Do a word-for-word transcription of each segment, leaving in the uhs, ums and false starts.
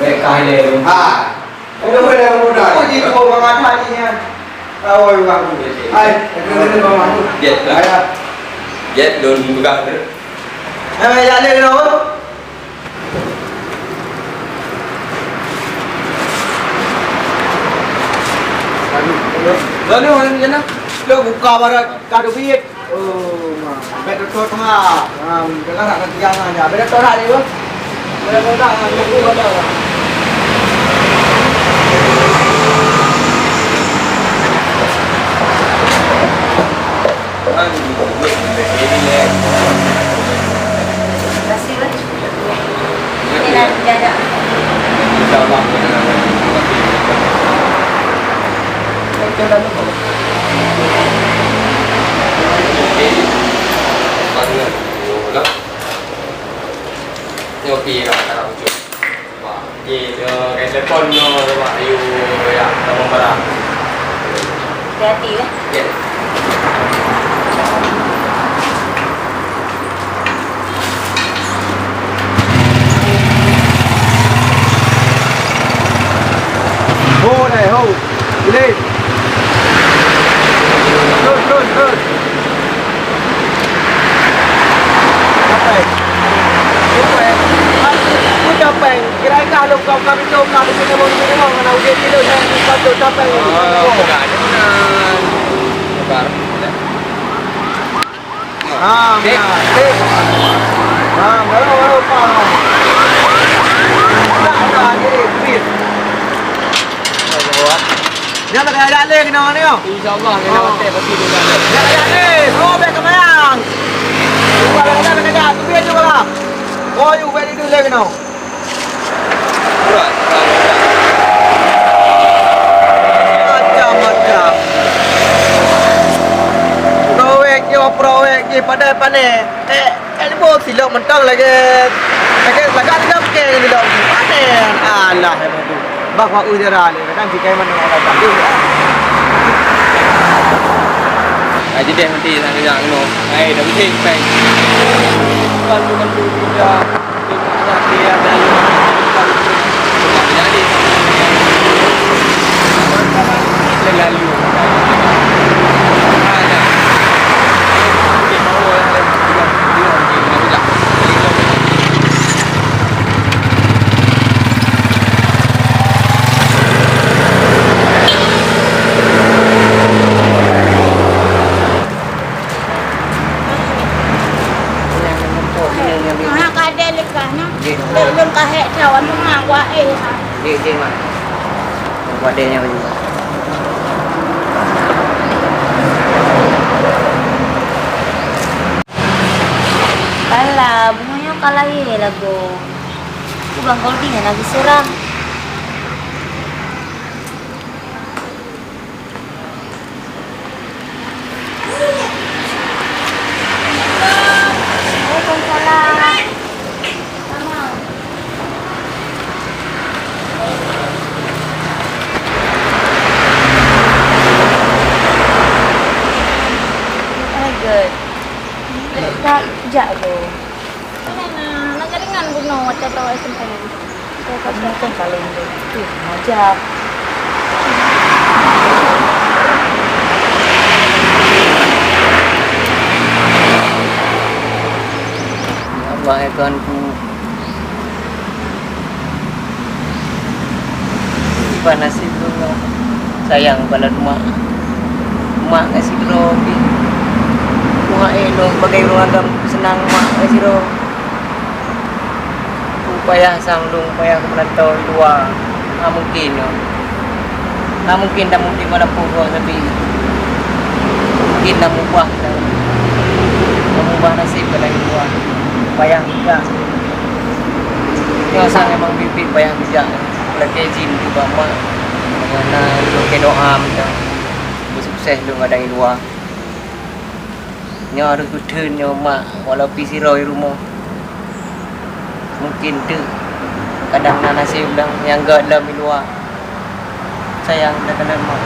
Bèk ka ilèe lôn. Hai. Aduh, ilèe lôn dah. Oh, jipo bangat hati nyan. Awai, Bang. Hai, kena-kena, Bang. Jet lah. Hai, dah. Jet lôn peugah tu. Eh, jak lé keunoe. Lalu, lalu, lalu, lalu, buka barat, ka duit. Oh, ma. Bèk teutot ha. Ha, jangan nak kerja nganya. Bèk teutot ha dia. Bèk teutot ha. Terima kasih, Bang. Ini dah jaga. Nyoe pi dah sekarang tu. Wah, okey, eh, kai telepon nyoe, Mak Ayu, ya, sama barang. Hati-hati, eh. Okey. Ho, dai, ho. Boleh. Terus, terus, terus. Capek. Capek. Aku capek. Kira-kira lu kau kami tu, kami punya mau, punya mau, mana udah tidur, saya lupa tu, capek. Oh, sudah ada. Sabar. Ha, sip, ya. Sip. Ha, baru, baru, Pak. Tak, tak, ni, please. Dia tak ada leh kena ni, oh. InsyaAllah, kena hotel pasti tu tak ada. Dia tak ada leh. Oh, baik kemayang. Bukan ada, ada, ada. Tunggu aja, Bang. Oh, you baik tidur leh kena. Macam-macam. Proyek yo, proyek jih padahai pané. Eh, eh, ni boh silok mentong lagèe, lagèe, lagak tinggal pike ngon silok. Pané. Alah, eh, tu. Bah, wak u jara ni. Kadang si Kaiman dengan orang tadi, ya. Ah, jadi nanti nak kerja kena. Hai, dah mesti, Bang. Bukan, bukan, bukan. Ha, ka deh lé kah nyoe. Lé lôn ka hék that, anu, ha, wak éh, ha. Jih, jih, Mak. Wak éh nyoe jih. Alah, bunoe nyoe ka lahé lagoe. Kubang Golding hana geuseurang. Waalaikumsalam. Hai, Gut. Jak, jak, Gut. Nah, nah, nak jaringan bunoe macam rawai sempurna. Oh, kat sini kan paling tu. Tu, macam. Ya Allah, ya Tuhanku. Kiban nasib lôn, sayang bak lôn mak. Mak ka sidroe pih. Tuha éh lôn bagai ureueng agam seunang mak ka sidroe. Payah sang lôn, payah keumeurantau di luwa. Hana mungken nyoe. Hana mungken tamuti bak lampôh gob sabe. Mungken tamuubah, tamuubah naseb keunan di luwa. Payah mita. Nyoe sang memang biet-biet payah geujak. Lakèe izin keu bak mak. Ngon na lôn keu doa mita. Beusukses lôn gadang di luwa. Nyoe harôh geutheun nyoe mak, walau pih sidroe di rumoh. Mungken teuk kadang na naseb lom nyang gèt lom di luwa. Sayang that lom mak.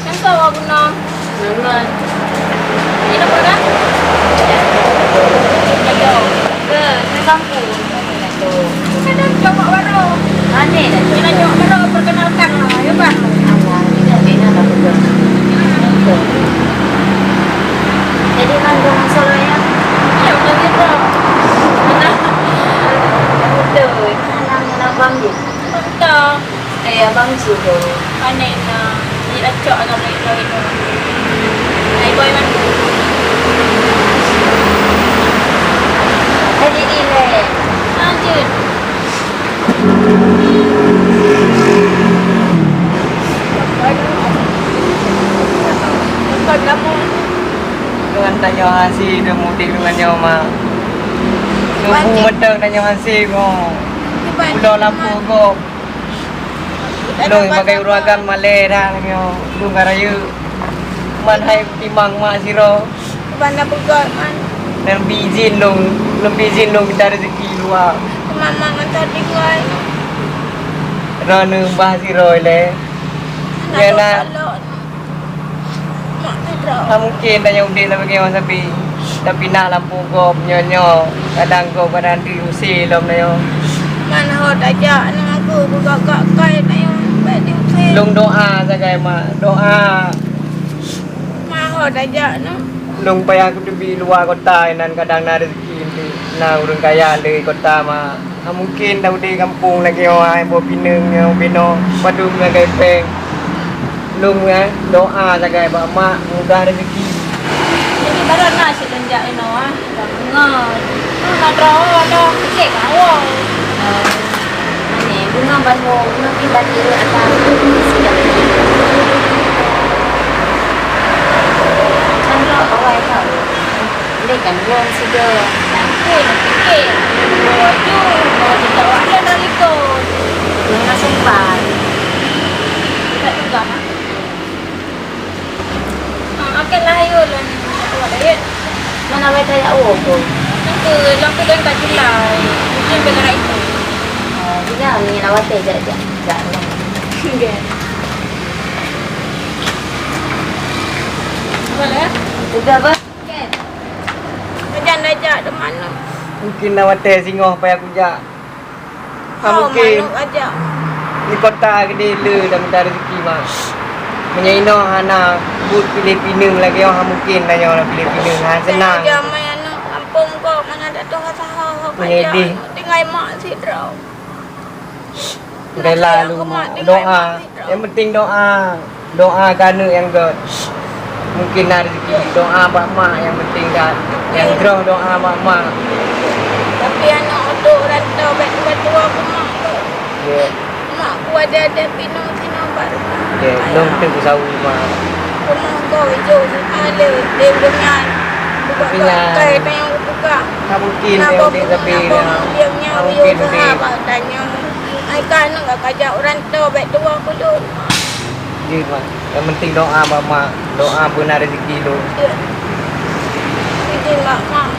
Nyang soe awak guna? Nyoman. Ini apa dah? Ayo. Ke, ke kampung. Kadang cok mak baru. Aneh dah cok. Kita cok baru perkenalkan lah, ya kan? Alah, tidak bina dah betul. Jadi kan dong solo ya? Ya, betul gitu. Betul. Nang, nang bang gitu. Entah. Eh, abang Cik tu. Panen na. Ni dah cok agak baik lagi tu. Hai, boy, man. Hai, Didi, le. Lanjut. Tempat kamu. Dengan tanya hasil dia mudik dengan nyawa. Nunggu mentang tanya hasil kau. Udah lampu kau. Lôn bagai ureueng agam malèe that nyoe, lôn ka rayeuk. Man hai timang mak sidroe. Ban na peugöt man. Lôn bri izin lôn, lôn bri izin lôn mita rezeki luwa. Teuma mak mantong di luwa. Droeneuh bah sidroe lé. Nyang na. Mak sidroe. Hana mungken tanyoe udeb lagèe nyoe sabe. Tapinah lampôh gob nyoe-nyoe. Kadang gob kadang diusé lom tanyoe. Man ho tajak nang aku beugak-gak kai tanyoe bèk diusé. Lôn doa sagai, Mak. Doa. Man ho tajak nang. Lôn payah kuteubiet luwa kota inan kadang na rezeki. Na ureueng kaya lé kota, Mak. Hana mungken taudép gampông lagèe nyoe, hai boh pineung nyoe binoe, padum sagai péng. Lôn, eh, doa sagai bak mak, mudah rezeki. Jadi, baru na cit lôn jak inoe, ah. Dah meungon. Tu na droe dah, kecek kawai. Ani, bunga ban ho, bunga pi ban ireut ata. Kan droe kawai tau. Lé kan buang sigoe. Nangkui, nangkui. Laju, mau jejak wak lé dari kau. Nang sempat. Tak juga, ha? Ah, akan lah, ayo, lon. Awak dah, ya? Mana awak tajak uang tu? Nangkui, lon tu kan tak jelas. Mungkin benar itu. Oh, bila ni awak tajak, jak, jak. Enggak. Boleh, ya? Sudah, Bang. Sajan tajak di mana? Mungkin na watèe singoh payah kujak. Hana mungken. Manok aja. Di kota keudéh le dan mudah rezeki, Mak. Meunyoe inoe hana buet piléh pineung lagèe nyoe, hana mungken tanyoe piléh pineung. Hana seunang. Aja mai aneuk kampung kok, mana ada tuha saha. Meunyoe aja deh. Tinggai mak sidroe. Rela lôn, Mak. Doa. Nyang penting doa. Doa keu aneuk nyang göt. Mungkin na rezeki. Doa bak mak nyang penting dah. Nyang jroh doa bak mak. Tapi aneuk udép rantau bèk tuha-tuha keu mak tu. Ya. Mak ku ada-ada pineung-pineung bak rumoh. Ya, lôn teuk sawi, Mak. Rumoh gob ijô seumah lé, lé ureueng nyan. Buka-buka kai tanyong buka. Hana mungken dia udép sabe. Hana mungken udép. Ai ka aneuk ka kajak u rantau bèk tuha keu lôn. Jeuet, Mak. Nyang penting doa bak mak. Doa beuna rezeki lôn. Jeuet. Izin bak mak.